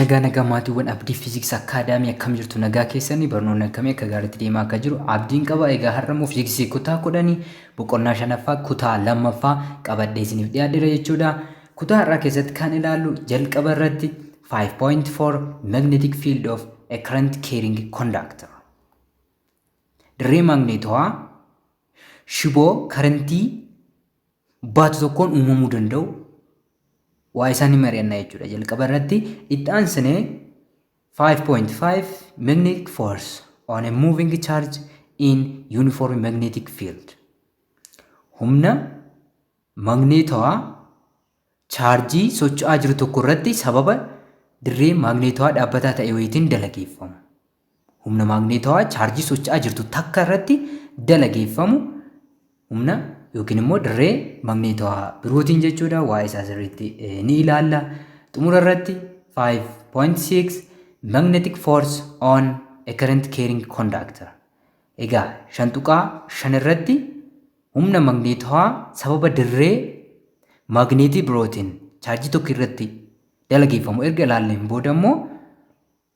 Nagaa nagaa maatiiwwan Abdii Fiiziksii Akaadaamii, akkam jirtu? Nagaa keessanii? Barnoonni akkamii akka gaariitti deemaa akka jiru abdiin qaba. Egaa har'a immoo fiiziksii kutaa 10 boqonnaa shanaffaa kutaa lammaffaa qabadhee isiniif dhiyaadheera jechuudha. Kutaa har'aa keessatti kan ilaallu jalqaba irratti 5.4 Magnetic Field of a Current Carrying Conductor. Dirree maagneetawaa shiboo karantii baatu tokkoon uumamuu danda'u waa isaa ni mari'anna jechuudha. Jalqaba irratti itti aansinee 5.5 Magnetic force on a moving charge in uniform magnetic field. Humna magneetawaa chaarjii socho'aa jiru tokko irratti sababa dirree maagneetawaa dhaabbataa ta'e wayiitiin dalageeffamu. Humna maagneetawaa chaarjii socho'aa jirtu takka irratti dalageeffamu humna yookiin immoo dirree maagneetawaa birootiin jechuudha. Waa'ee isaa sirriitti ni ilaalla. Xumura irratti 5.6 Magnetic force on a current carrying conductor. Egaa 5.5 irratti humna magneetawaa sababa dirree maagneetii birootiin chaarjii tokko irratti dalageeffamu erga ilaalleen booda immoo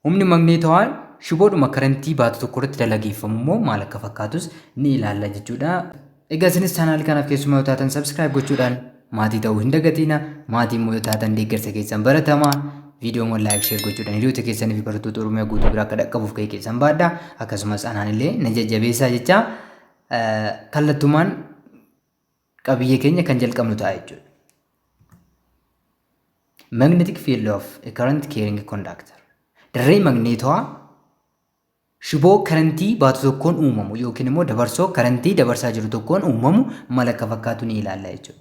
humni magneetawaa shiboodhuma karantii baatu tokko irratti dalageeffamu immoo maal akka fakkaatus ni ilaalla jechuudha. Egaa isinis chaanaalii kanaaf keessumaa yoo taatan subscribe gochuudhaan maatii ta'uu hin dagatiina. Maatii immoo yoo taatan deeggarsa keessan baratamaa viidiyoo immoo like, share gochuudhaan hiriyoota keessanii fi barattoota Oromiyaa guutuu bira akka dhaqqabuuf gahee keessan baadha. Akkasumas anaan illee na jajjabeessaa jecha kallattumaan qabiyyee keenya kan jalqabnu ta'a jechuudha. Magnetic field of a current carrying conductor. Dirree magneetawaa shiboo karantii baatu tokkoon uumamu yookiin immoo dabarsoo karantii dabarsaa jiru tokkoon uumamu maal akka fakkaatu ni ilaalla jechuudha.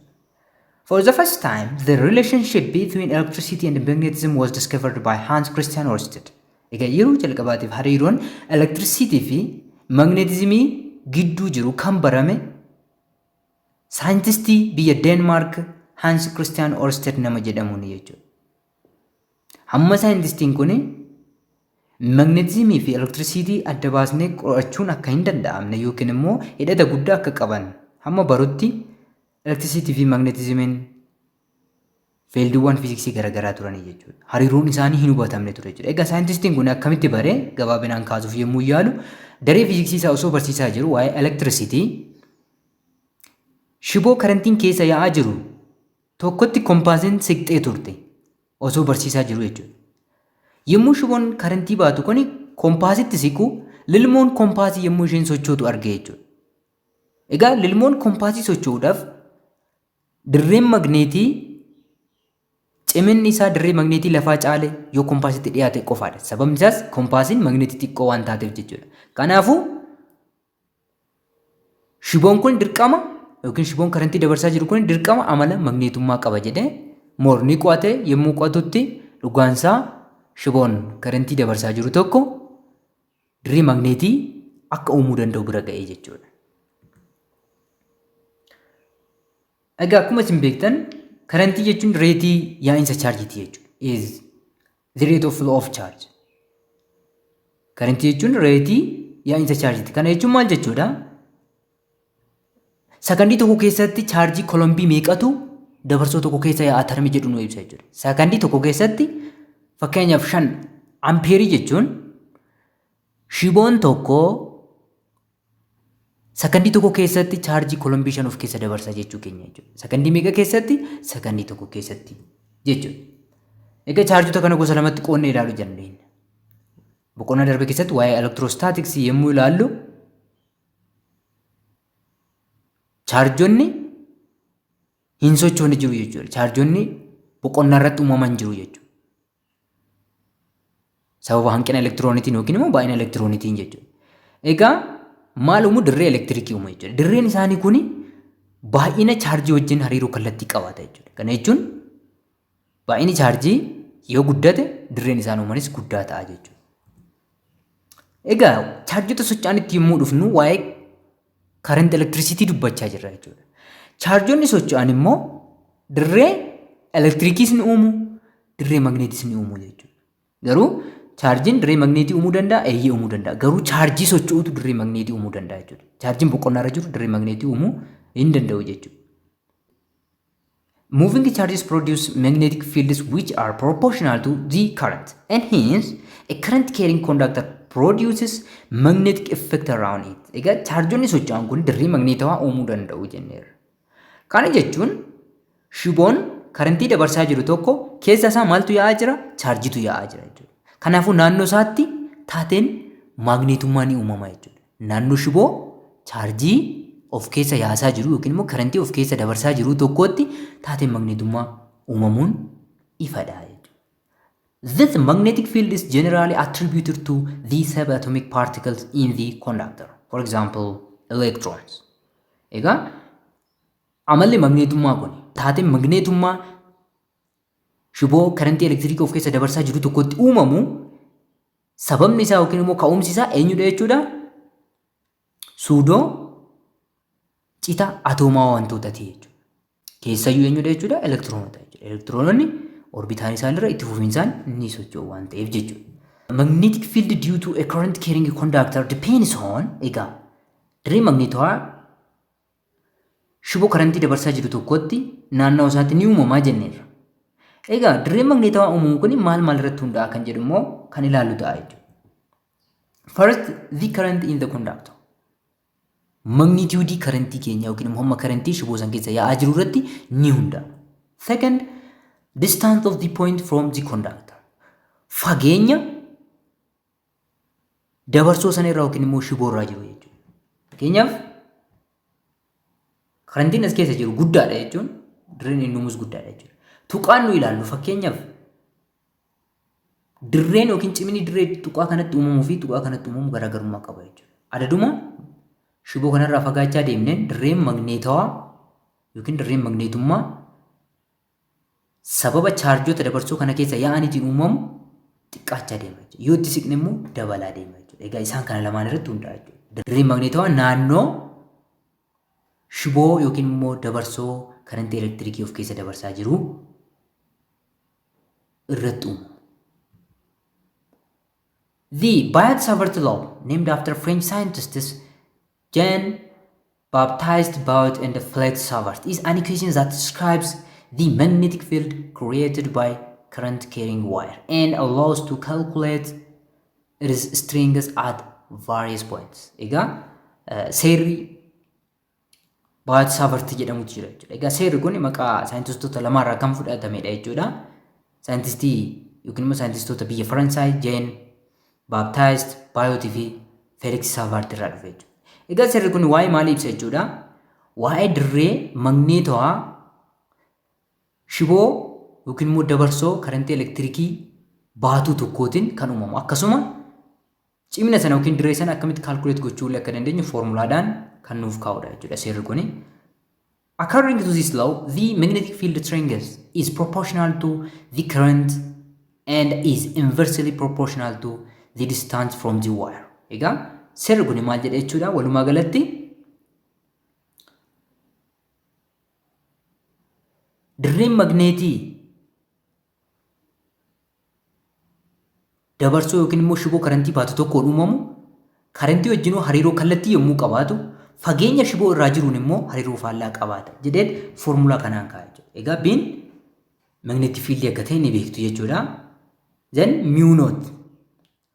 For the first time, the relationship between electricity and magnetism was discovered by Hans Christian Oersted. Egaa yeroo jalqabaatiif hariiroon elektirisiitii fi magneetizimii gidduu jiru kan barame saayintistii biyya Deenmaark Hans Christian Oersted nama jedhamuun jechuudha. Hamma saayintistiin kun magneetizimii fi elektirisiitii adda baasnee qo'achuun akka hin danda'amne yookiin immoo hidhata guddaa akka qaban hamma barutti elektirisiitii fi magneetizimiin fieldiiwwan fiiziksii garaagaraa turanii jechuudha. Hariiroon isaanii hin hubatamne ture jechuudha. Egaa saayintistiin kun akkamitti bare? Gabaabinaan kaasuuf yommuu yaalu, daree fiiziksii isaa osoo barsiisaa jiru waa'ee elektirisiitii shiboo karantiin keessa yaa'aa jiru tokkotti kompaasiin siqxee turte osoo barsiisaa jiru jechuudha. Yommuu shiboon karantii baatu kun kompaasitti siqu, lilmoon kompaasii yommuu isheen sochootu arge jechuudha. Egaa lilmoon kompaasii socho'uudhaaf dirreen magneetii ciminni isaa dirree magneetii lafaa caale yoo kompaasitti dhiyaate qofaadha. Sababni isaas kompaasiin magneetii xiqqoo waan taateef jechuudha. Kanaafuu shiboon kun dirqama yookiin shiboon karantii dabarsaa jiru kun dirqama amala magneetummaa qaba jedhee morni qo'ate. Yommuu qo'atutti dhugaansaa shiboon karantii dabarsaa jiru tokko dirree magneetii akka uumuu danda'u bira ga'ee jechuudha. Egaa akkuma isin beektan, karantii jechuun reetii yaa'insa chaarjiiti jechuudha. Is the rate of flow of charge. Karantii jechuun reetii yaa'insa chaarjiiti. Kana jechuun maal jechuudha? Sakandii tokko keessatti chaarjii kolombii meeqatu dabarsoo tokko keessa yaa'a term jedhu nu ibsa jechuudha. Sakandii tokko keessatti fakkeenyaaf 5 ampeerii jechuun shiboon tokko sakandii tokko keessatti chaarjii kolombii 5 of keessa dabarsa jechuu keenya jechuudha. Sakandii meeqa keessatti? Sakandii tokko keessatti jechuudha. Egaa chaarjota kana gosa lamatti qoodnee ilaaluu dandeenya. Boqonnaa darbe keessatti waa'ee elektiroostaatiksii yommuu ilaallu, chaarjonni hin sochoone jiru jechuudha. Chaarjonni boqonnaa irratti uumaman jiru jechuudha. Sababa hanqina elektiroonitiin yookiin immoo baay'ina elektiroonitiin jechuudha. Egaa maal uumu? Dirree elektirikii uumu jechuudha. Dirreen isaanii kuni baay'ina chaarjii wajjin hariiroo kallattii qabaata jechuudha. Kana jechuun baay'inni chaarjii yoo guddate, dirreen isaan uumanis guddaa ta'a jechuudha. Egaa chaarjota socho'anitti yommuu dhufnu, waa'ee current elektirisiitii dubbachaa jirra jechuudha. Chaarjonni socho'an immoo dirree elektirikiis ni uumu, dirree magneetiis ni uumu jechuudha. Garuu chaarjiin dirree magneetii uumuu danda'a? Eeyyee, uumuu danda'a. Garuu chaarjii socho'utu dirree magneetii uumuu danda'a jechuudha. Chaarjiin boqonnaa irra jiru dirree magneetii uumuu hin danda'u jechuudha. Moving charges produce magnetic fields which are proportional to the current, and hence a current carrying conductor produces magnetic effect around it. Egaa chaarjonni socho'an kun dirree magneetawaa uumuu danda'u jenneerra. Kana jechuun shiboon karantii dabarsaa jiru tokko keessa isaa maaltu yaa'aa jira? Chaarjitu yaa'aa jira jechuudha. Kanaafuu naannoo isaatti taateen maagneetummaa ni uumama jechuudha. Naannoo shiboo chaarjii of keessa yaasaa jiru yookiin immoo karantii of keessa dabarsaa jiru tokkotti taateen magneetummaa uumamuun ifadha jechuudha. This magnetic field is generally attributed to the subatomic particles in the conductor. For example, electrons. Egaa amalli magneetummaa kun taateen magneetummaa shiboo karantii elektiriikii of keessa dabarsaa jiru tokkotti uumamu sababni isaa yookiin immoo ka'umsi isaa eenyudha jechuudha? Suudoo cita atoomaa wantootaati jechuudha. Keessayyuu eenyudha jechuudha? Elektiroonota jechuudha. Elektiroononni orbitaan isaanirra itti fufinsaan ni socho'u waan ta'eef jechuudha. Magnetic field due to a current carrying conductor depends on, egaa dirree magneetawaa shiboo karantii dabarsaa jiru tokkotti naannoo isaatti ni uumamaa jenneerra. Egaa dirreen magneetawaa uumamu kun maal maal irratti hundaa'a kan jedhu immoo kan ilaallu ta'a jechuudha. First, the current in the conductor. Magnitude karantii keenya yookiin immoo hamma karantii shiboo san keessa yaa'aa jiru irratti ni hundaa'a. Second, distance of the point from the conductor. Fageenya dabarsoo sana irraa yookiin immoo shiboo irraa jiru jechuudha. Fakkeenyaaf karantiin as keessa jiru guddaadha jechuun dirreen inni uumus guddaadha jechuudha. Tuqaan nu ilaallu fakkeenyaaf dirreen yookiin cimini dirree tuqaa kanatti uumamuu fi tuqaa kanatti uumamu garaagarummaa qaba jechuudha. Adaduma shiboo kanarraa fagaachaa deemneen dirreen magneetawaa yookiin dirreen magneetummaa sababa chaarjota dabarsoo kana keessa yaa'aniitiin uumamu xiqqaachaa deema jechuudha. Yoo itti siqne immoo dabalaa deema jechuudha. Egaa isaan kana lamaan irratti hundaa'a jechuudha. Dirreen magneetawaa naannoo shiboo yookiin immoo dabarsoo karantii elektiriikii of keessa dabarsaa jiru irratti uumamu. The Biot-Savart law, named after French scientists Jean Baptiste Biot and Felix Savart, is an equation that describes the magnetic field created by current carrying wire and allows to calculate its strength at various points. Egaa seerri Biot-Savart jedhamutu jira jechuudha. Egaa seerri kun maqaa saayintistoota lamaarraa kan fudhatamedha jechuudha. Saayintistii yookiin immoo saayintistoota biyya Faransaay Jeen Baaptaayist Baayotii fi Feeliks Saavaart irraa dhufe jechuudha. Egaa seerri kun waa'ee maalii ibsa jechuudha? Waa'ee dirree magneetawaa shiboo yookiin immoo dabarsoo karantii elektirikii baatuu tokkootiin kan uumamu. Akkasuma cimina sana yookiin dirree sana akkamitti kaalkuleet gochuu illee akka dandeenyu foormulaadhaan kan nuuf kaa'udha jechuudha seerri kuni. According to this law, the magnetic field strength is proportional to the current and is inversely proportional to the distance from the wire. Egaa seerri kun maal jedha jechuudha? Walumaa galatti dirreen magneetii dabarsoo yookiin immoo shiboo karantii baatu tokkoon uumamu karantii wajjinuu hariiroo kallattii yommuu qabaatu fageenya shiboo irraa jiruun immoo hariiroo faallaa qabaata jedheen foormulaa kanaan kaa'a jechuudha. Egaa biin magneetii fiildii akka ta'e ni beektu jechuudha. Then mu naught.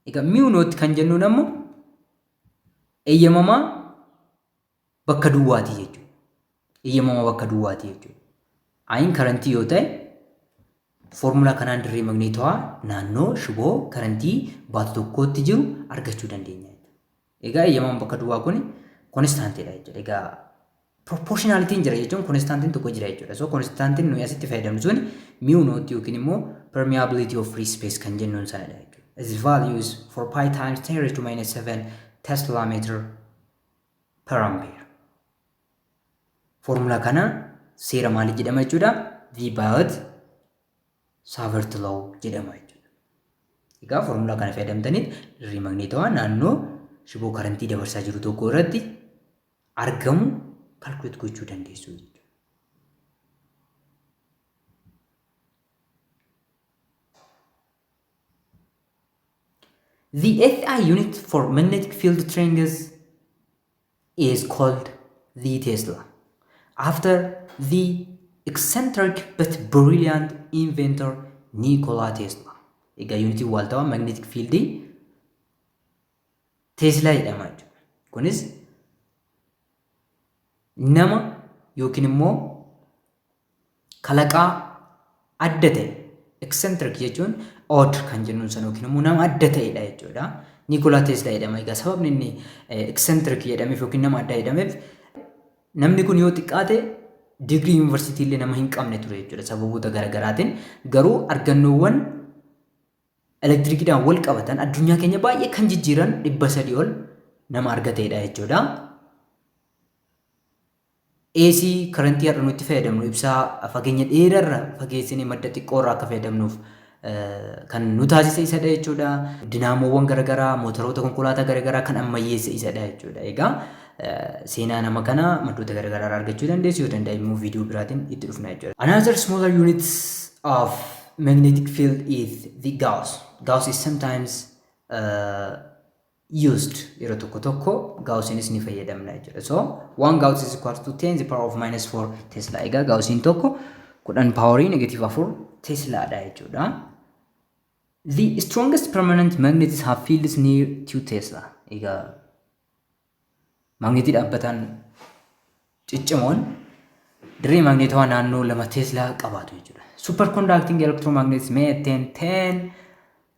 Egaa mu naught kan jennuun ammoo eeyyamamaa bakka duwwaati jechuudha. Eeyyamamaa bakka duwwaati jechuudha. Ayin karantii yoo ta'e foormulaa kanaan dirree magneetawaa naannoo shiboo karantii baatu tokkootti jiru argachuu dandeenya jechuudha. Egaa eeyyamamaan bakka duwwaa kun konstaantiidha jechuudha. Egaa proportionalitiin jira jechuun konstaantiin tokko jira jechuudha. So konstaantiin nuyi asitti fayyadamnu sun mu naught yookiin immoo permeability of free space kan jennuun sanadha jechuudha. Its value is 4 pi times 10 raised to minus 7 tesla meter per ampere. Foormulaa kana seera maalii jedhama jechuudha? The Biot Savart law jedhama jechuudha. Egaa foormulaa kana fayyadamtanii dirree magneetawaa naannoo shiboo karantii dabarsaa jiru tokko irratti argamu kalkuleet gochuu dandeessu jechuudha. The SI unit for magnetic field strength is called the Tesla, after the eccentric but brilliant inventor Nikola Tesla. Egaa yuunitiin waaltawaa magnetic field Tesla jedhama jechuudha. Kunis nama yookiin immoo kalaqaa adda ta'e, eccentric jechuun odd kan jennuun sana yookiin immoo nama adda ta'edha jechuudha. Nikola Tesla jedhama. Egaa sababni inni eccentric jedhameef yookiin nama adda jedhameef, namni kun yoo xiqqaate digirii yuunivarsiitii illee nama hin qabne ture jechuudha sababoota garaagaraatiin. Garuu argannoowwan elektirikiidhaan wal qabatan addunyaa keenya baay'ee kan jijjiiran 300 ol nama argateedha jechuudha. AC karantii har'a nutti fayyadamnu, ibsaa fageenya dheeraarra fageessinee madda xiqqoorraa akka fayyadamnuuf kan nu taasise isadha jechuudha. Dinaamoowwan garaagaraa, mootoroota konkolaataa garaagaraa kan ammayyeesse isadha jechuudha. Egaa seenaa nama kanaa maddoota garaagaraa argachuu dandeessu, yoo danda'e immoo viidiyoo biraatiin itti dhufna jechuudha. Another smaller unit of magnetic field is the Gauss. Gauss is sometimes used, yeroo tokko tokko Gaussiinis ni fayyadamna jechuudha. So 1 Gauss is equal to 10 the power of minus 4 Tesla. Egaa Gaussiin tokko 10 powerii negative 4 Teslaadha jechuudha. The strongest permanent magnets have fields near 2 Tesla. Egaa maagneetii dhaabbataan ciccimoon dirree maagneetawaa naannoo 2 Teslaa qabaatu jechuudha. Superconducting electromagnets may attain 10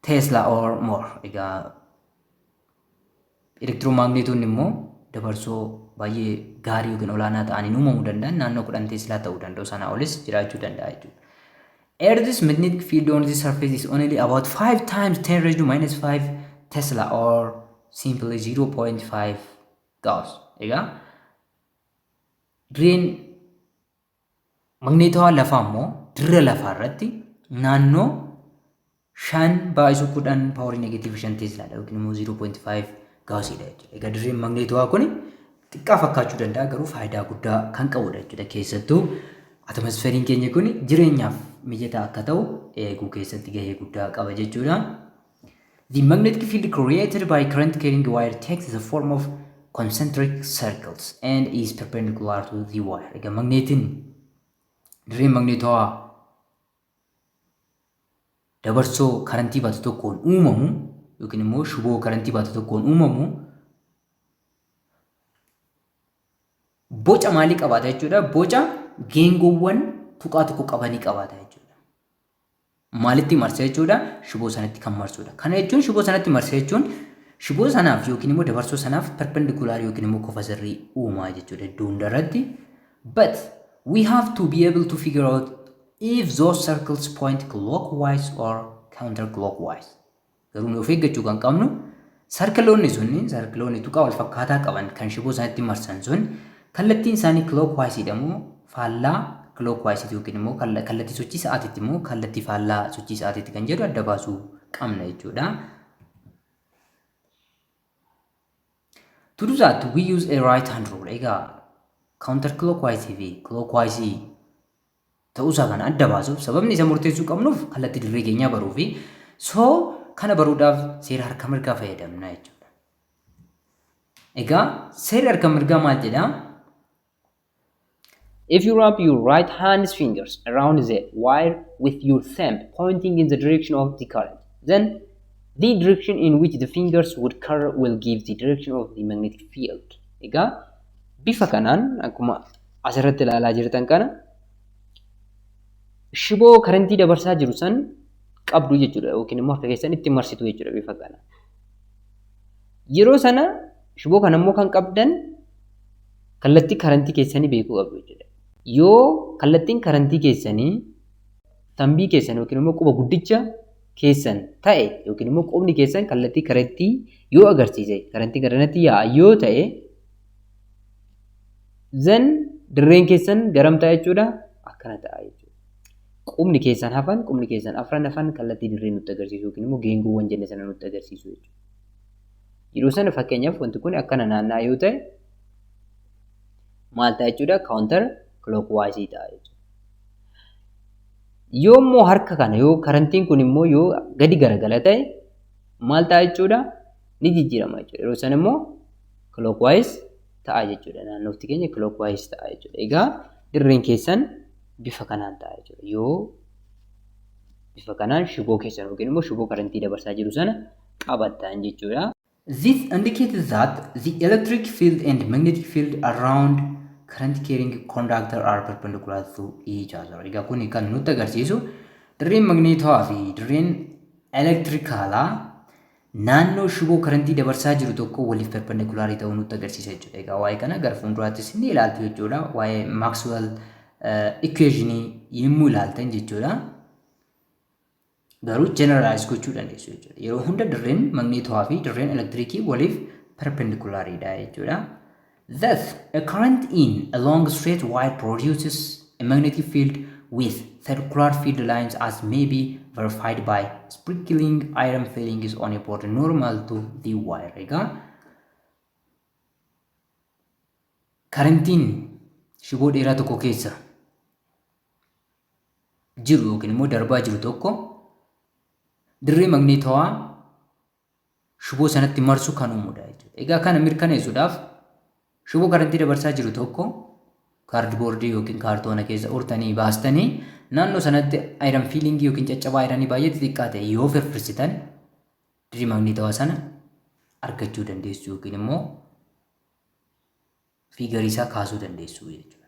Tesla or more. Egaa elektiromaagneetonni immoo dabarsoo baay'ee gaarii yookiin olaanaa ta'aniin uumamuu danda'an naannoo 10 Teslaa ta'uu danda'u, sanaa olis jiraachuu danda'a jechuudha. Earth's magnetic field on the surface is only about 5 times 10 raised to minus 5 Tesla or simply 0.5 Gauss. Egaa dirreen magneetawaa lafaa immoo dirra lafaa irratti naannoo 5 baay'isu 10 powerii negative 5 Teslaadha yookiin immoo 0.5 Gaussiidha jechuudha. Egaa dirreen magneetawaa kun xiqqaa fakkaachuu danda'a, garuu faayidaa guddaa kan qabudha jechuudha. Keessattuu atoomosfeeriin keenya kun jireenyaaf mijataa akka ta'u eeguu keessatti gahee guddaa qaba jechuudha. The magnetic field created by current carrying wire takes the form of concentric circles and is perpendicular to the wire. Egaa magneetiin, dirreen magneetawaa dabarsoo karantii baatu tokkoon uumamu yookiin immoo shiboo karantii baatu tokkoon uumamu boca maalii qabaata jechuudha? Boca geengoowwan tuqaa tokko qabanii qabaata jechuudha. Maalitti marsa jechuudha? Shiboo sanatti kan marsudha. Kana jechuun, shiboo sanatti marsa jechuun, shiboo sanaaf yookiin immoo dabarsoo sanaaf perpendicular yookiin immoo kofa sirrii uumaa jechuudha iddoo hundarratti. But we have to be able to figure out if those circles point clockwise or counterclockwise. Garuu nu of eeggachuu kan qabnu, sarkiloonni sun, sarkiloonni tuqaa wal fakkaataa qaban kan shiboo sanatti marsan sun, kallattiin isaanii clockwise moo faallaa clockwise yookiin immoo kallattii sochii sa'aatiitti immoo kallattii faallaa sochii sa'aatiitti kan jedhu adda baasuu qabna jechuudha. To do that, we use a right hand rule. Egaa counter clockwise fi clockwise ta'uusaa kana adda baasuuf, sababni isa murteessuu qabnuuf kallattii dirree keenyaa baruu fi so kana baruudhaaf seera harka mirgaa fayyadamna jechuudha. Egaa seerri harka mirgaa maal jedhaa? If you wrap your right hand's fingers around the wire with your thumb pointing in the direction of the current, then the direction in which the fingers would curl will give the direction of the magnetic field. Egaa bifa kanaan akkuma asirratti ilaalaa jirtan kana shiboo karantii dabarsaa jiru san qabdu jechuudha yookiin immoo harka keessan itti marsitu jechuudha bifa kana. Yeroo sana shiboo kana immoo kan qabdan kallattii karantii keessanii beekuu qabdu jechuudha. Yoo kallattiin karantii keessanii thumbii keessan yookiin immoo quba guddicha keessan ta'e, yookiin immoo qubni keessan kallattii karantii yoo agarsiise, karantii garanatti yaa'a yoo ta'e, then dirreen keessan garam ta'a jechuudha? Akkana ta'a jechuudha. Qubni keessan hafan, qubni keessan afran hafan kallattii dirree nutti agarsiisu yookiin immoo geengoowwan jenne sana nutti agarsiisu jechuudha. Yeroo sana fakkeenyaaf wanti kun akkana naanna'aa yoo ta'e maal ta'a jechuudha? Counter clockwise ta'a jechuudha. Yoo immoo harka kana, yoo karantiin kun immoo yoo gadi garagala ta'e maal ta'a jechuudha? Ni jijjiirama jechuudha. Yeroo sana immoo clockwise ta'a jechuudha. Naannofti keenya clockwise ta'a jechuudha. Egaa dirreen keessan Bifa kanaan ta'a jechuudha. Yoo bifa kanaan shiboo keessan yookiin immoo shiboo karantii dabarsaa jiru sana qabattan jechuudha. This indicates that the electric field and magnetic field around current carrying conductor are perpendicular to each other. Egaa kuni kan nutti agarsiisu dirreen magneetawaa fi dirreen elektirikaalaa naannoo shiboo karantii dabarsaa jiru tokko waliif perpendikulaarii ta'uu nutti agarsiisa jechuudha. Egaa waa'ee kana gara fuulduraattis ni ilaaltu jechuudha. Waa'ee Maxwell equationii yommuu ilaaltan jechuudha. Garuu generalize gochuu dandeessu jechuudha. Yeroo hunda dirreen magneetawaa fi dirreen elektirikii waliif perpendicularidha jechuudha. Thus, a current in a long straight wire produces a magnetic field with circular field lines, as may be verified by sprinkling iron filings on a board normal to the wire. Egaa karantiin shiboo dheeraa tokko keessa jiru yookiin immoo darbaa jiru tokko dirree magneetawaa shiboo sanatti marsu kan uumudha jechuudha. Egaa kana mirkaneessuudhaaf shiboo karantii dabarsaa jiru tokko kaardboordii yookiin kaartoona keessa urtanii baastanii naannoo sanatti iron filingii yookiin caccabaa ayiranii baay'ee xixiqqaa ta'e yoo firfirsitan dirree magneetawaa sana argachuu dandeessu yookiin immoo fiigarii isaa kaasuu dandeessu jechuudha.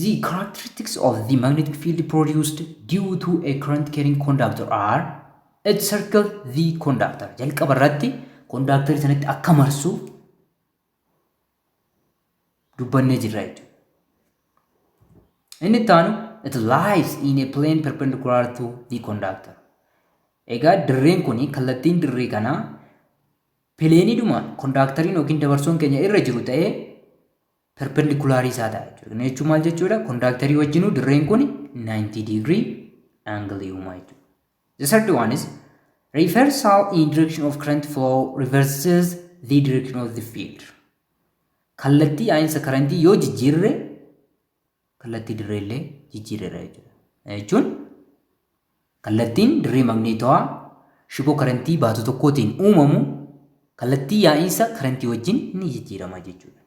The characteristics of the magnetic field produced due to a current carrying conductor are: it circle the conductor. Jalqaba irratti conductor sanatti akka marsu dubbannee jirra jechuudha. Inni itti aanu, it lies in a plane perpendicular to the conductor. Egaa dirreen kun, kallattiin dirree kanaa pileeniidhuma kondaakteriin yookiin dabarsoon keenya irra jiru ta'ee perpendikulaarii isaa ta'a jechuudha. Kana jechuun maal jechuudha? Kondaakterii wajjinuu dirreen kun 90 degree angle uumaa jechuudha. The third one is reversal in direction of current flow reverses the direction of the field. Kallattii yaa'insa karantii yoo jijjiirre kallattii dirree illee jijjiirreera jechuudha. Jechuun kallattiin dirree magneetawaa shiboo karantii baatu tokkootiin uumamu kallattii yaa'insa karantii wajjin ni jijjiirama jechuudha.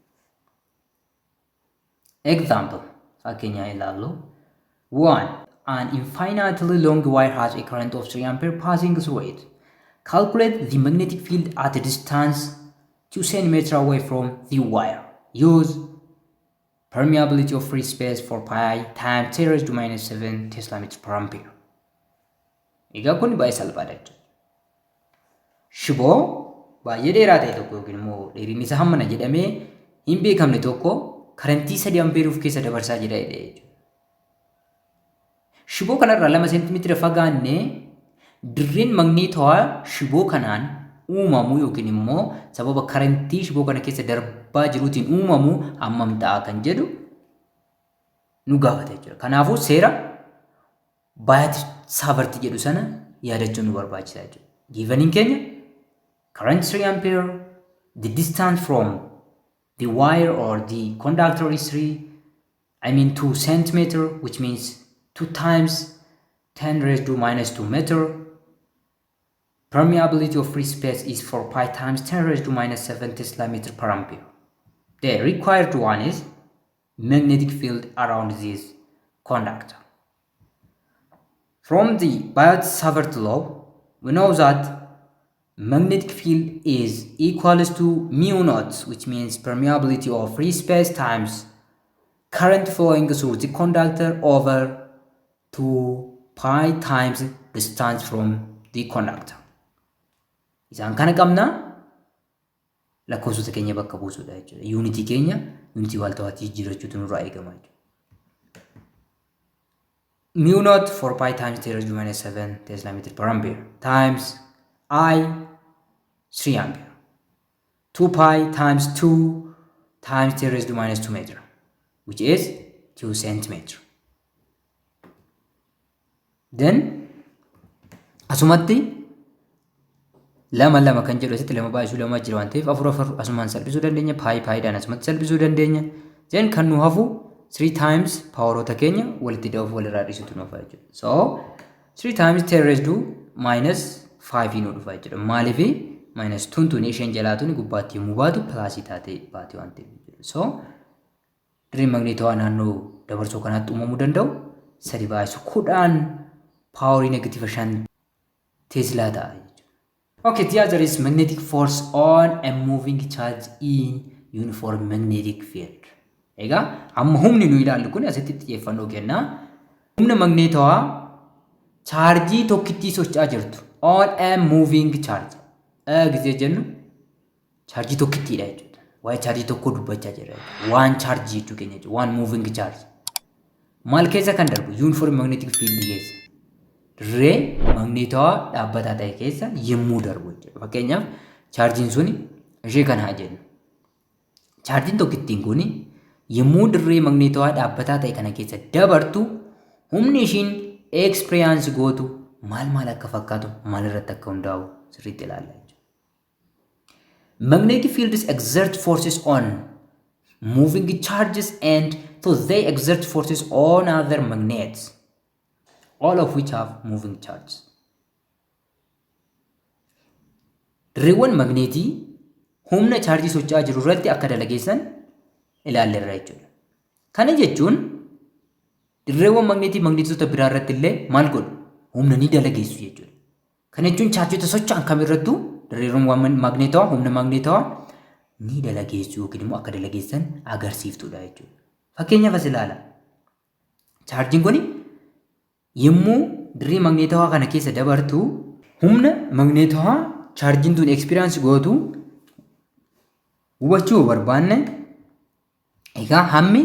Example, fakkeenyaa ilaallu. 1. An infinitely long wire has a current of 3 ampere passing through it. Calculate the magnetic field at a distance 2 cm away from the wire. Use permeability of free space 4 pi times 10 raised to minus 7 tesla meter per ampere. Egaa kun baay'ee salphaadha jechuudha. Shiboo baay'ee dheeraa ta'e tokko yookiin immoo dheerinni isaa hammana jedhamee hin beekamne tokko karantii 3 ampeerii of keessa dabarsaa jira jechuudha. Shiboo kanarraa 2 seentimeetira fagaannee dirreen magneetawaa shiboo kanaan uumamu yookiin immoo sababa karantii shiboo kana keessa darbaa jiruutiin uumamu hammam ta'a kan jedhu nu gaafata jechuudha. Kanaafuu seera Biot Savart jedhu sana yaadachuun nu barbaachisa jechuudha. Giveniin keenya current 3 ampere, the distance from the wire or the conductor is 3, I mean 2 centimeter, which means 2 times 10 raised to minus 2 meter. Permeability of free space is 4 pi times 10 raised to minus 7 tesla meter per ampere. The required one is magnetic field around this conductor. From the Biot-Savart law, we know that magnetic field is equals to mu naught, which means permeability of free space, times current flowing through the conductor over 2 pi times distance from the conductor. Isaan kana qabna, lakkoofsota keenya bakka buusuudha jechuudha. Yuunitii keenya yuunitii waaltawaatti jijjiirrachuutu nurraa eegama jechuudha. Mu naught 4 pi times 10 raised to minus 7 tesla meter per ampere times I 3 ampere, 2 pi times 2 times 10 raised to minus 2 meter, which is 2 centimeter. Then asumatti lama lama kan jedhu asitti lama baay'isuu lama jira waan ta'eef afur afur asumaan salphisuu dandeenya. Pi piidhaan asumatti salphisuu dandeenya. Then kan nu hafu 3 times paawaroota keenya walitti da'uuf walirraa dhiisutu nu hafa jechuudha. So 3 times 10 raised to minus 5 nu dhufa jechuudha. Maaliif? Minus 2 tuni isheen jalaa tuni gubbaatti yommuu baatu plusii taatee baate waan ta'eef jechuudha. So Dirreen magneetawaa naannoo dabarsoo kanaatti uumamuu danda'u 3 baay'isu 10 paaworii negatiiva 5 teeslaa ta'a jechuudha. Okay, the other is magnetic force on a moving charge in uniform magnetic field. Egaa amma humni nu ilaallu kun asitti xiyyeeffannoo kenna. Humna magneetawaa chaarjii tokkittii socho'aa jirtu on a moving charge. A gisee jennu chaarjii tokkittiidha jechuudha. Waa'ee chaarjii tokkoo dubbachaa jirra jechuudha. Waan chaarjii jechuu keenya jechuudha. Waan moving charge. Maal keessa kan darbu? Uniform magnetic field keessa. Dirree magneetawaa dhaabbataa ta'e keessa yommuu darbu jechuudha. Fakkeenyaaf chaarjiin suni ishee kana haa jennu. Chaarjiin tokkittiin kun yommuu dirree magneetawaa dhaabbataa ta'e kana keessa dabartu humni ishiin experience gootu maal maal akka fakkaatu maal irratti akka hundaa'u sirriitti ilaalla jechuudha. Magnetic fields exert forces on moving charges and so they exert forces on other magnets, all of which have moving charges. Dirreewwan magneetii humna chaarjii socho'aa jiru irratti akka dalageessan ilaalleerra jechuudha. Kana jechuun dirreewwan magneetii magneetota biraa irratti illee maal godhu? Humna ni dalageessu jechuudha. Kana jechuun chaarjota socho'an kamirrattuu dirreewwan magneetawaa humna magneetawaa ni dalageessu yookiin immoo akka dalageessan agarsiiftuudha jechuudha. Fakkeenyaaf as ilaala. Chaarjiin kun yommuu dirree magneetawaa kana keessa dabartu humna magneetawaa chaarjiin tun ekspiriyaansi gootu hubachuu yoo barbaanne egaa hammi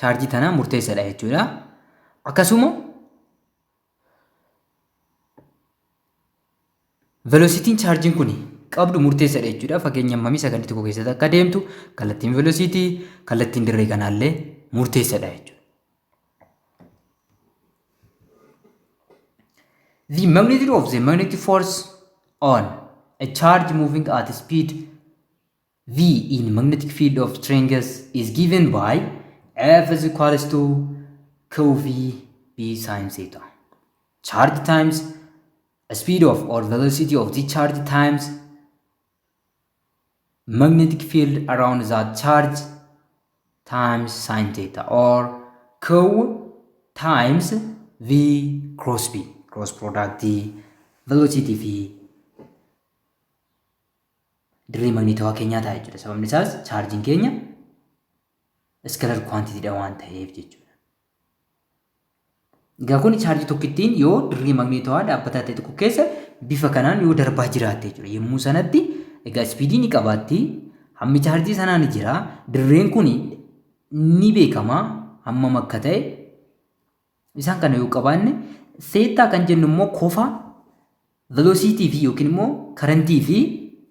chaarjii tanaa murteessaadha jechuudha. Akkasuma velositiin chaarjiin kun qabdu murteessaadha jechuudha. Fakkeenya hammamii sakandii tokko keessatti akka deemtu kallattiin velositii kallattiin dirree kanaallee murteessaadha jechuudha. The magnitude of the magnetic force on a charge moving at speed V in magnetic field of strength is given by F is equals to QV B sin theta. Charge times speed of or velocity of the charge times magnetic field around that charge times sin theta or Q times V cross B cross product velocity fi dirree magnetawaa keenyaa ta'a jechuudha. Sababni isaas chaarjiin keenya iskalar kwaantitiidha waan ta'eef jechuudha. Egaa kun chaarjii tokkittiin yoo dirree magnetawaa dhaabbataa ta'e tokko keessa bifa kanaan yoo darbaa jiraatte jechuudha. Yommuu sanatti egaa ispiidii ni qabaatti. Hammi chaarjii sanaa ni jira. Dirreen kun ni beekama hammam akka ta'e. Isaan kana yoo qabaanne seettaa kan jennu immoo kofa velosiitii fi yookiin immoo karantii fi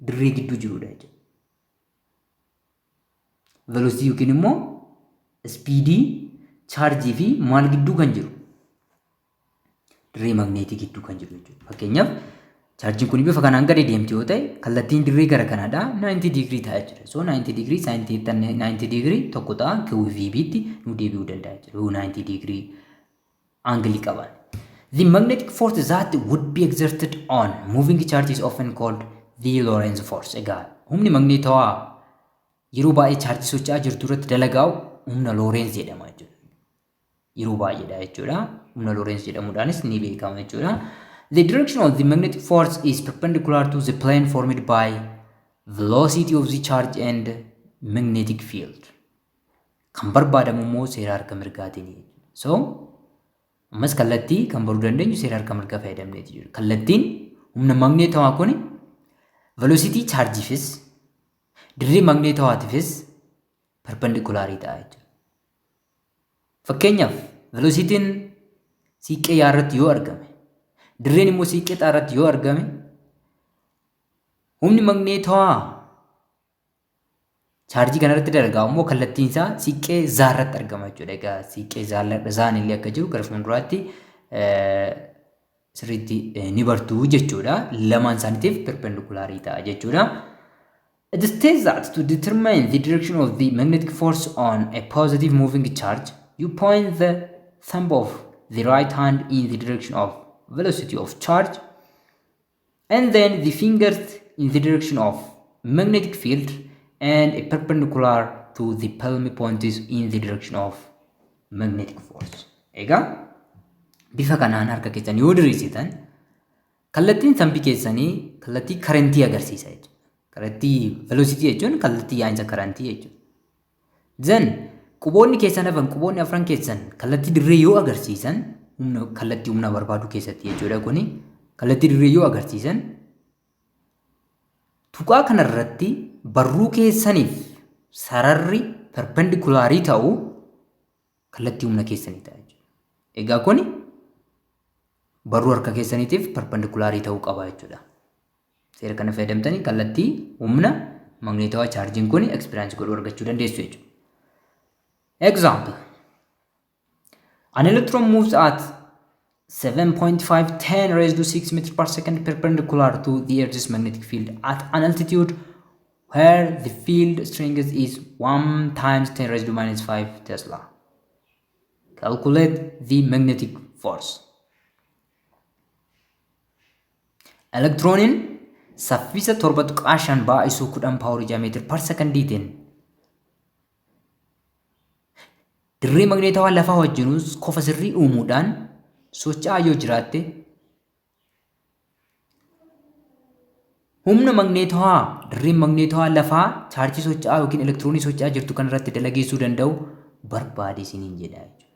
dirree gidduu jirudha jechuudha. Velosiitii yookiin immoo ispiidii chaarjii fi maal gidduu kan jiru dirree magneetii gidduu kan jiru jechuudha. Fakkeenyaaf chaarjiin kun bifa kanaan gadi deemti yoo ta'e kallattiin dirree gara kanaadha 90 digirii ta'a jechuudha. So 90 digirii sin theta 90 digirii tokko ta'a QVB tti nu deebi'uu danda'a jechuudha. Yoo 90 digirii angle qaban. The magnetic force that would be exerted on moving charge is often called the Lorentz force. Egaa humni magneetawaa yeroo baay'ee chaarjii socho'aa jirtu irratti dalagaa'u humna Lorentz jedhama jechuudha. Yeroo baay'eedha jechuudha. Humna Lorentz jedhamuudhaanis ni beekama jechuudha. The direction of the magnetic force is perpendicular to the plane formed by velocity of the charge and magnetic field. Kan barbaadamu immoo seera harka mirgaatiin. So, ammas kallattii kan baruu dandeenyu seera harka mirgaa fayyadamneeti jiru. Kallattiin humna magneetawaa kun velocity chaarjiifis dirree magneetawaatiifis perpendikulaarii ta'a jechuudha. Fakkeenyaaf velocitiin siiqqee yaa irratti yoo argame dirreen immoo siiqqee xaa irratti yoo argame humni magneetawaa chaarjii kana irratti dalagaa immoo kallattiin isaa siiqqee zaa irratti argama jechuudha. Egaa siiqqee zaan illee akka jiru gara fuulduraatti sirriitti ni bartu jechuudha. Lamaan isaaniitiif perpendikulaarii ta'a jechuudha. It states that to determine the direction of the magnetic force on a positive moving charge, you point the thumb of the right hand in the direction of velocity of charge and then the fingers in the direction of magnetic field and a perpendicular to to the palm points in the direction of magnetic force. Egaa bifa kanaan harka keessan yoo diriirsitan kallattiin thumbii keessanii kallattii karentii agarsiisa jechuudha. Kallattii velocity jechuun kallattii yaa'insa karentii jechuudha. Then quboonni keessan hafan, quboonni afran keessan kallattii dirree yoo agarsiisan, humna kallattii humna barbaadu keessatti jechuudha, kuni kallattii dirree yoo agarsiisan, tuqaa kanarratti barruu keessaniif sararri perpendikulaarii ta'u kallattii humna keessanii ta'a jechuudha. Egaa kuni barruu harka keessaniitiif perpendikulaarii ta'uu qaba jechuudha. Seera kana fayyadamtanii kallattii humna magneetawaa chaarjiin kun experience godhuu argachuu dandeessu jechuudha. Example. An electron moves at 7.5 10 raised to 6 meters per second perpendicular to the Earth's magnetic field at an altitude where the field strength is 1 times 10 raised to minus 5 Tesla. Calculate the magnetic force. Elektirooniin saffisa 7.5 baay'isuu 10 paaworii 6 meetir par sekondiitiin dirree magneetawaa lafaa wajjinuus kofa sirrii uumuudhaan socho'aa yoo jiraatte, humna magneetawaa dirreen magneetawaa lafaa chaarjii socho'aa yookiin elektiroonii socho'aa jirtu kan irratti dalageessuu danda'u barbaadi isiniin jedha jechuudha.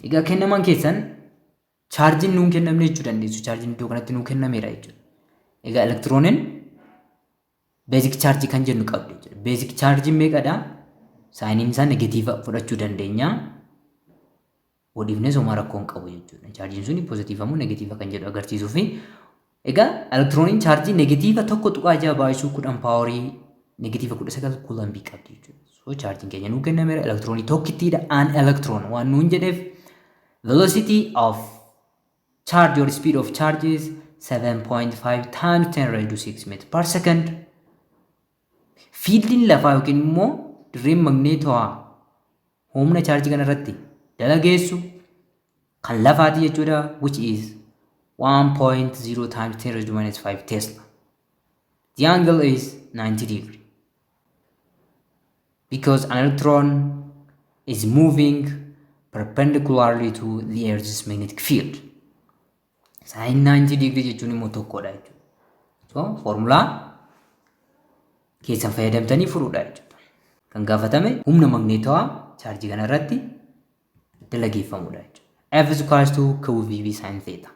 Egaa kennaman keessan chaarjiin nuun kennamne jechuu dandeessu. Chaarjiin iddoo kanatti nuu kennameera jechuudha. Egaa elektirooniin beezik chaarjii kan jennu qabdi jechuudha. Beezik chaarjiin meeqadha? Saayiniin isaa negatiiva fudhachuu dandeenya. Waliifnes homaa rakkoo hin qabu jechuudha. Chaarjiin suni pozitiiva moo negatiiva kan jedhu agarsiisuu fi egaa elektirooniin chaarjii negatiiva 1.6 baay'isuu 10 paaworii negatiiva 19 kuulambii qabdi jechuudha. So chaarjiin keenya nuu kennameera, elektiroonii tokkittiidha, an electron waan nuun jedheef, velocity of charge or speed of charge is 7.5 times 10 raised to 6 meter per second. Fiildiin lafaa yookiin immoo dirreen magneetawaa humna chaarjii kana irratti dalageessu kan lafaati jechuudha, which is 1.0 times 10 raised to minus 5 Tesla. The angle is 90 degree because an electron is moving perpendicularly to the Earth's magnetic field. Sin 90 degree jechuun immoo tokkodha jechuudha. So formulaa keessan fayyadamtanii furuudha jechuudha. Kan gaafatame humna magneetawaa chaarjii kana irratti dalageeffamudha jechuudha. F is equals to QVB sin theta.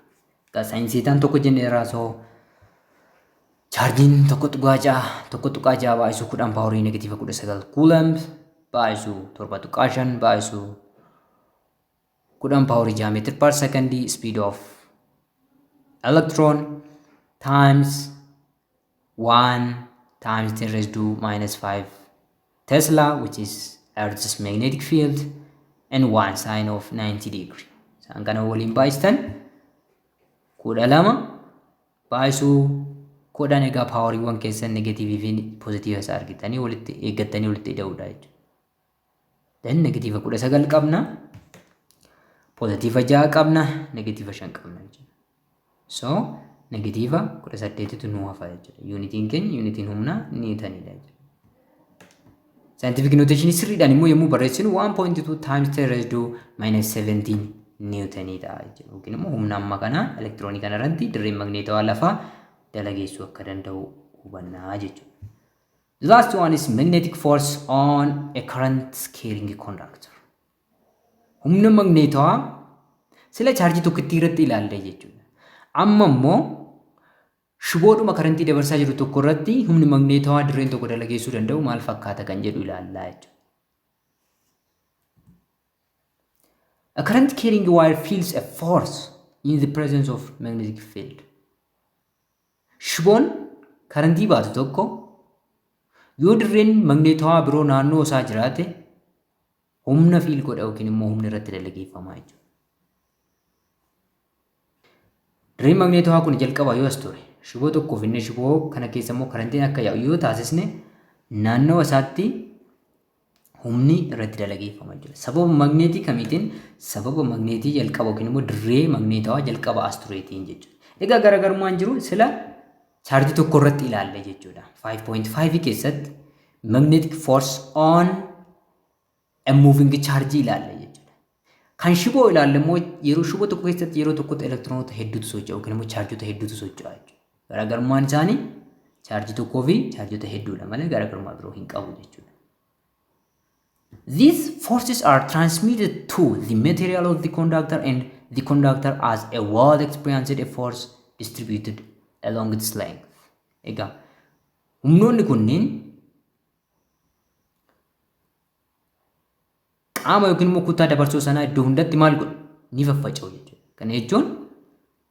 Egaa sin thetaan tokko jenne irraa, so chaarjiin 1.6, 1.6 baay'isuu 10 paaworii negatiiva 19 coulomb baay'isuu 7.5 baay'isuu 10 paaworii 6 meter per second speed of electron times 1 times 10 raised to minus 5 Tesla, which is Earth's magnetic field, and 1 sine of 90 degree. Isaan kana waliin baay'istan 12 baay'isuu 10. Egaa paawariiwwan keessan negatiivii fi pozitiiva isaa argitanii walitti eeggattanii walitti ida'uudha jechuudha. Then negatiiva 19 qabna, pozitiiva 6 qabna, negatiiva 5 qabna jechuudha. So negatiiva 18tu nu hafa jechuudha. Yuunitiin keenya, yuunitiin humnaa niwutaniidha jechuudha. Scientific notation sirriidhaan immoo yommuu barreessinu 1.2 times 10 raised to minus 17 niwutanii ta'a jechuudha. Yookiin immoo humna amma kana elektiroonii kana irratti dirreen magneetawaa lafaa dalageessuu akka danda'u hubannaa jechuudha. The last one is magnetic force on a current carrying conductor. Humna magneetawaa sila chaarjii tokkittii irratti ilaalle jechuudha. Amma immoo shiboodhuma karantii dabarsaa jiru tokko irratti humni magneetawaa dirreen tokko dalageessuu danda'u maal fakkaata kan jedhu ilaallaa jechuudha. A current carrying wire feels a force in the presence of magnetic field. Shiboon karantii baatu tokko yoo dirreen magneetawaa biroo naannoo isaa jiraate humna fiil godha yookiin immoo humni irratti dalageeffamaa jechuudha. Dirreen magneetawaa kun jalqaba yoo as ture, shiboo tokkoof inni shiboo kana keessa immoo karantiin akka yaa'u yoo taasisne, naannawa isaatti humni irratti dalageeffama jechuudha. Sababa magneetii kamiitiin? Sababa magneetii jalqaba yookiin immoo dirree magneetawaa jalqaba as tureetiin jechuudha. Egaa garaagarummaan jiru sila chaarjii tokko irratti ilaalle jechuudha. 5.5 keessatti magnetic force on a moving charge ilaalla jechuudha. Kan shiboo ilaalle immoo yeroo shiboo tokko keessatti yeroo tokkotti elektiroonota hedduutu socho'a yookiin immoo chaarjota hedduutu socho'a jechuudha. Garaagarummaan isaanii chaarjii tokkoo fi chaarjota hedduudha malee garaagarummaa biroo hin qabu jechuudha. These forces are transmitted to the material of the conductor and the conductor as a whole experienced a force distributed along its length. Egaa humnoonni kunneen qaama yookiin immoo kutaa dabarsoo sanaa iddoo hundatti maal godhu? Ni faffaca'u jechuudha. Kana jechuun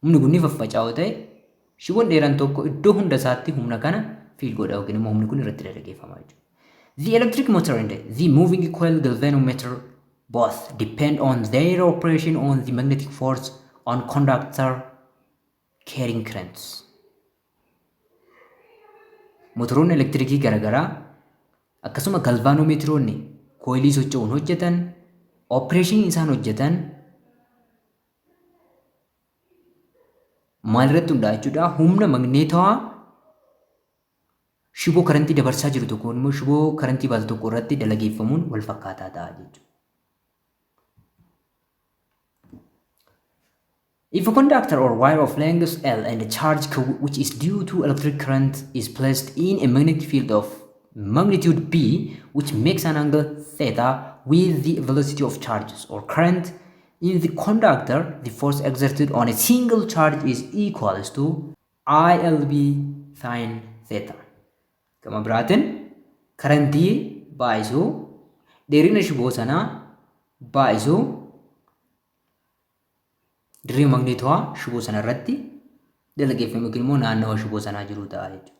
humni kun ni faffaca'u ta'e shiboon dheeraan tokko iddoo hunda isaatti humna kana fiil godha yookiin immoo humni kun irratti dalageeffama jechuudha. The electric motor and the moving coil galvanometer both depend on their operation on the magnetic force on conductor carrying currents. Motoroonni elektirikii garaagaraa akkasuma galvaanomeetiroonni kooyilii socho'uun hojjetan opereeshinii isaan hojjetan maal irratti hundaa'a jechuudha? Humna magneetawaa shiboo karantii dabarsaa jiru tokko immoo shiboo karantii baatu tokko irratti dalageeffamuun wal fakkaataa ta'a jechuudha. If a conductor or wire of length L and a charge Q which is due to electric current is placed in a magnetic field of magnitude B which makes an angle theta with the velocity of charges or current in the conductor, the force exerted on a single charge is equals to ILB sin theta. Gama biraatiin karantii baay'isuu dheerina shiboo sanaa baay'isuu dirree magneetawaa shiboo sana irratti dalageeffame yookiin immoo naannawa shiboo sanaa jiru ta'a jechuudha.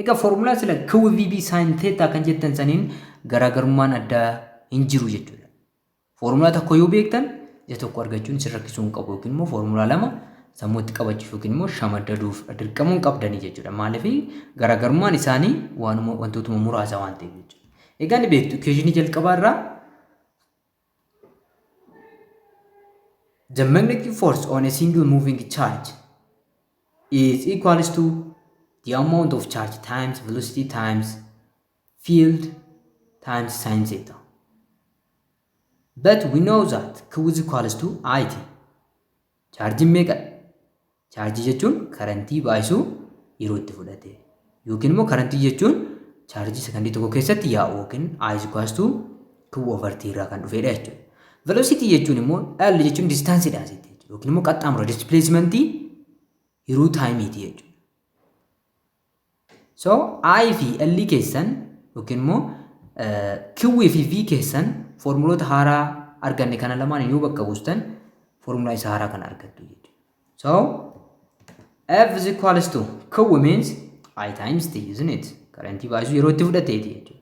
Egaa foormulaa sila QVB sin theta kan jettan saniin garaagarummaan addaa hin jiru jechuudha. Foormulaa tokko yoo beektan isa tokko argachuun isin rakkisuu hin qabu yookiin immoo foormulaa lama sammuutti qabachuuf yookiin immoo shamaddaduuf dirqamuu hin qabdanii jechuudha. Maaliif garaagarummaan isaanii waanuma wantootuma muraasa waan ta'eef jechuudha. Egaa ni beektu equationii jalqabaa irraa the magnetic force on a single moving charge is equals to the amount of charge times velocity times field times sin theta. But we know that Q is equals to IT. Chaarjiin meeqadha? Chaarjii jechuun karantii baay'isuu yeroo itti fudhate. Yookiin immoo karantii jechuun chaarjii sekondii tokko keessatti yaa'u yookiin I is equals to Q over T irraa kan dhufedha jechuudha. Velocity jechuun immoo L jechuun distaansiidha asitti jechuudha. Yookiin immoo qaxxaamura displacement yeroo taayimiiti jechuudha. So I fi L keessan yookiin immoo Q fi V keessan foormuloota haaraa arganne kana lamaan yoo bakka buustan foormulaa isa haaraa kana argattu jechuudha. So F is equals to Q means I times T, isn't it? Karantii baay'isuu yeroo itti fudhateeti jechuudha.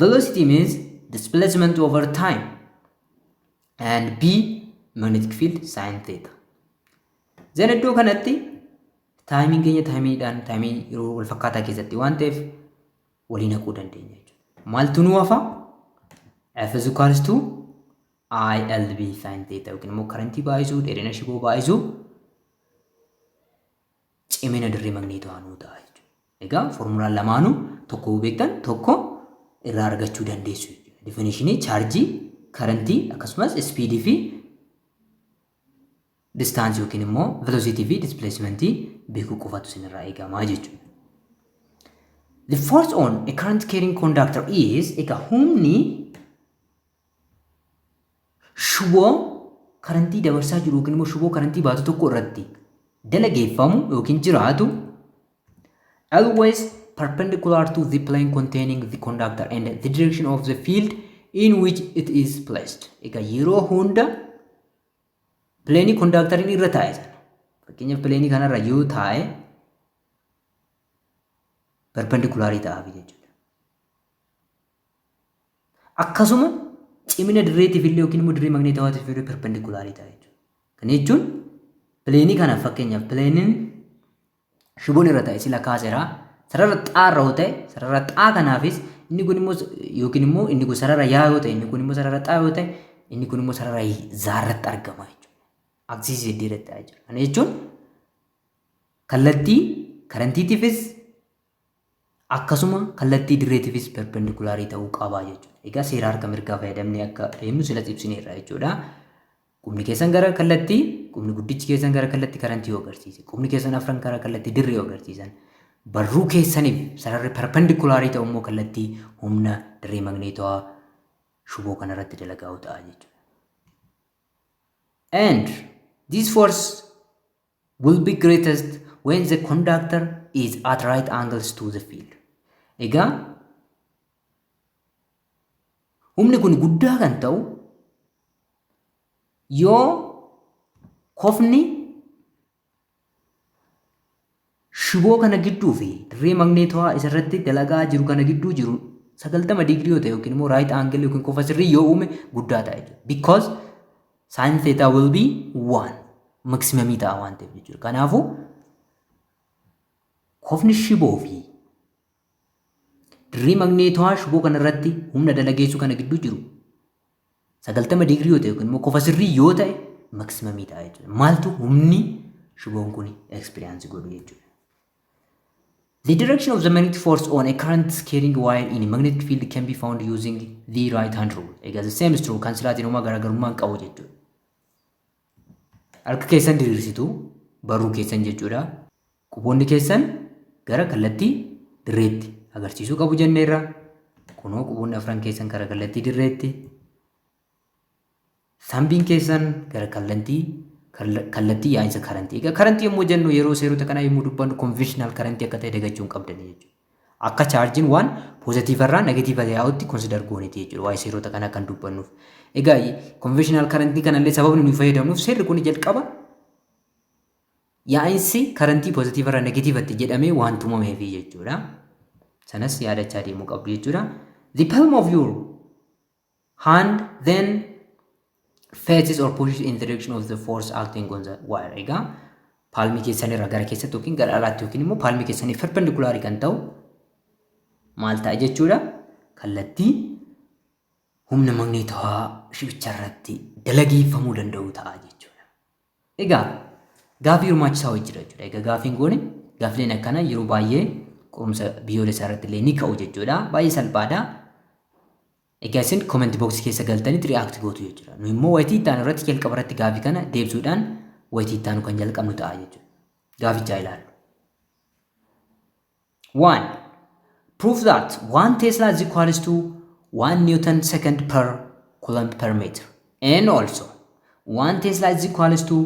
Velocity means displacement over time and B magnetic field sin theta. Then iddoo kanatti taayimiin keenya taayimiidhaan taayimii yeroo wal fakkaataa keessatti waan ta'eef walii naquu dandeenya jechuudha. Maaltu nu hafa? F is equals to ILB sin theta yookiin immoo karantii baay'isuu dheerina shiboo baay'isuu cimina dirree magneetawaa nuu ta'a jechuudha. Egaa foormulaan lamaanuu tokko beektan tokko irraa argachuu dandeessu jechuudha. Definishinii chaarjii, karantii akkasumas ispiidii fi distaansii yookiin immoo velocity fi displacement beekuu qofatu isinirraa eegamaa jechuudha. The force on a current carrying conductor is egaa humni shuboo karantii dabarsaa jiru yookiin immoo shuboo karantii baatu tokko irratti dalageeffamu yookiin jiraatu always perpendicular to the plane containing the conductor and the direction of the field in which it is placed. Egaa yeroo hunda pileenii kondaakteriin irra taa'e sana fakkeenyaaf pileenii kanarra yoo taa'e perpendikulaarii ta'aaf jechuudha. Akkasuma cimina dirreetiif illee yookiin immoo dirree magneetawaatiif illee perpendikulaarii ta'a jechuudha. Kana jechuun pileenii kana fakkeenyaaf pileeniin shiboon irra taa'e sila kaaseera sarara xaarra yoo ta'e sarara xaa kanaafis inni kun immoo yookiin immoo inni kun sarara yaa yoo ta'e inni kun immoo sarara xaa yoo ta'e inni kun immoo sarara zaarratti argama jechuudha. Aksiisii hedduu irratti ta'a jechuudha. Kana jechuun kallattii karantiitiifis Akkasuma kallattii dirreetiifis perpendikulaarii ta'uu qaba jechuudha. Egaa seera harka mirgaa fayyadamnee akka deemnu silas ibsineerra jechuudha. Qubni keessan gara kallattii, qubni guddichi keessan gara kallattii karantii yoo agarsiise, qubni keessan afran gara kallattii dirree yoo agarsiisan, barruu keessaniif sararri perpendikulaarii ta'u immoo kallattii humna dirree magneetawaa shuboo kanarratti dalagaa'u ta'a jechuudha. And this force will be greatest when the conductor is at right angles to the field. Egaa humni kun guddaa kan ta'u yoo kofni shiboo kana gidduu fi dirree magneetawaa isarratti dalagaa jiru kana gidduu jiru 90 digirii yoo ta'e yookiin immoo right angle yookiin kofa sirrii yoo uume guddaa ta'a jechuudha. Because sin theta will be 1 maximumii ta'a waan ta'eef jechuudha. Kanaafuu kofni shiboo fi dirree magneetawaa shiboo kana irratti humna dalageessuu kana gidduu jiru 90 digirii yoo ta'e yookiin immoo kofa sirrii yoo ta'e maximumii ta'a jechuudha. Maaltu humni shiboon kun experience godhu jechuudha. The direction of the magnetic force on a current carrying wire in a magnetic field can be found using the right hand rule. Egaa the same is true, kan silaatiin homaa garaagarummaa hin qabu jechuudha. Harka keessan diriirsitu, barruu keessan jechuudha. Quboonni keessan gara kallattii dirreetti agarsiisuu qabu jenneerra. Kunoo quboonni afran keessan gara kallattii dirreetti. Thumbiin keessan gara kallattii yaa'insa karantii. Egaa karantii yommuu jennu, yeroo seerota kanaa yommuu dubbannu, conventional karantii akka ta'e dagachuu hin qabdanii jechuudha. Akka chaarjiin waan poozitiiva irraa negatiiva yaa'utti consider gooniti jechuudha waa'ee seerota kanaa kan dubbannuuf. Egaa conventional karantii kanallee sababni nuyi fayyadamnuuf seerri kun jalqaba yaa'insi karantii poozitiiva irraa negatiivatti jedhamee waan tumameefi jechuudha. Sanas yaadachaa deemuu qabdu jechuudha. The palm of your hand then faces or pushes in the direction of the force acting on the wire. Egaa palmii keessan irraa gara keessatti yookiin gara alaatti yookiin immoo palmii keessanii perpendikulaarii kan ta'u maal ta'a jechuudha? Kallattii humna magneetawaa shibicha irratti dalageeffamuu danda'u ta'a jechuudha. Egaa gaafii hirmaachisaa wajji jira jechuudha. Egaa gaafiin goone gaafileen akkanaa yeroo baay'ee qorumsa biyyoolessaa irratti illee ni ka'u jechuudha. Baay'ee salphaadha. Egaa isin comment boxii keessa galtanitti react gootu jechuudha. Nu immoo wayitii itti aanu irratti jalqaba irratti gaafii kana deebisuudhaan wayitii itti aanu kan jalqabnu ta'a jechuudha. Gaafichaa ilaallu. 1. Prove that 1 Tesla is equals to 1 Newton second per coulomb per meter. And also 1 Tesla is equals to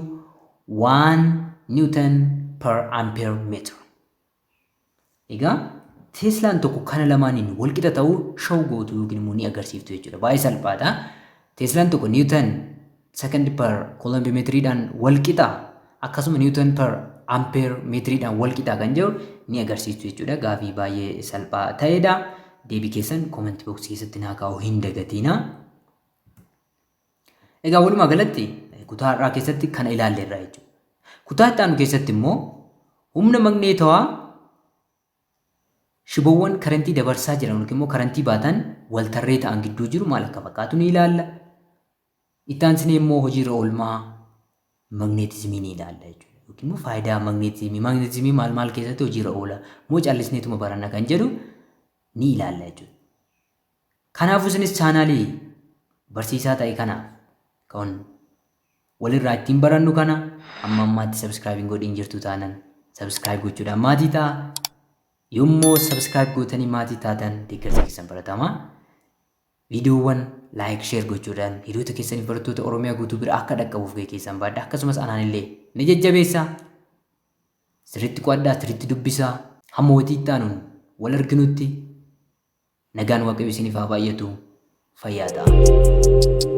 1 Newton per ampere meter. Egaa Teeslaan tokko kana lamaaniin walqixa ta'uu show gootu yookiin immoo ni agarsiiftu jechuudha. Baay'ee salphaadha. Teeslaan tokko Newton second per coulomb meetiriidhaan walqixa, akkasuma Newton per ampere meetiriidhaan walqixa kan jedhu ni agarsiistu jechuudha. Gaafii baay'ee salphaa ta'edha. Deebii keessan comment boxii keessatti naa kaa'uu hin dagatiina. Egaa walumaa galatti kutaa har'aa keessatti kana ilaalleerra jechuudha. Kutaa itti aanu keessatti immoo humna magneetawaa shiboowwan karantii dabarsaa jiran yookiin immoo karantii baatan waltarree ta'an gidduu jiru maal akka fakkaatu ni ilaalla. Itti aansinee immoo hojiirra oolmaa magneetizimii ni ilaalla jechuudha. Yookiin immoo faayidaa magneetizimii, magneetizimii maal maal keessatti hojiirra oola moo callisneetuma baranna kan jedhu ni ilaalla jechuudha. Kanaafuu isinis chaanaalii barsiisaa ta'e kanaaf kan walirraa ittiin barannu kana amma ammaatti subscribe hin godhin jirtu taanan subscribe gochuudhaan maatii ta'a. Yommuu subscribe gootanii maatii taatan deeggarsa keessan baratamaa. Viidiyoowwan like, share gochuudhaan hiriyoota keessaniif barattoota Oromiyaa guutuu bira akka dhaqqabuuf gahee keessan baadha. Akkasumas anaan illee ni jajjabeessa. Sirriitti qo'adhaa, sirriitti dubbisaa. Hamma wayitii itti aanuun wal arginutti nagaan Waaqayyo isiniif haa baay'atu, fayyaa ta'a.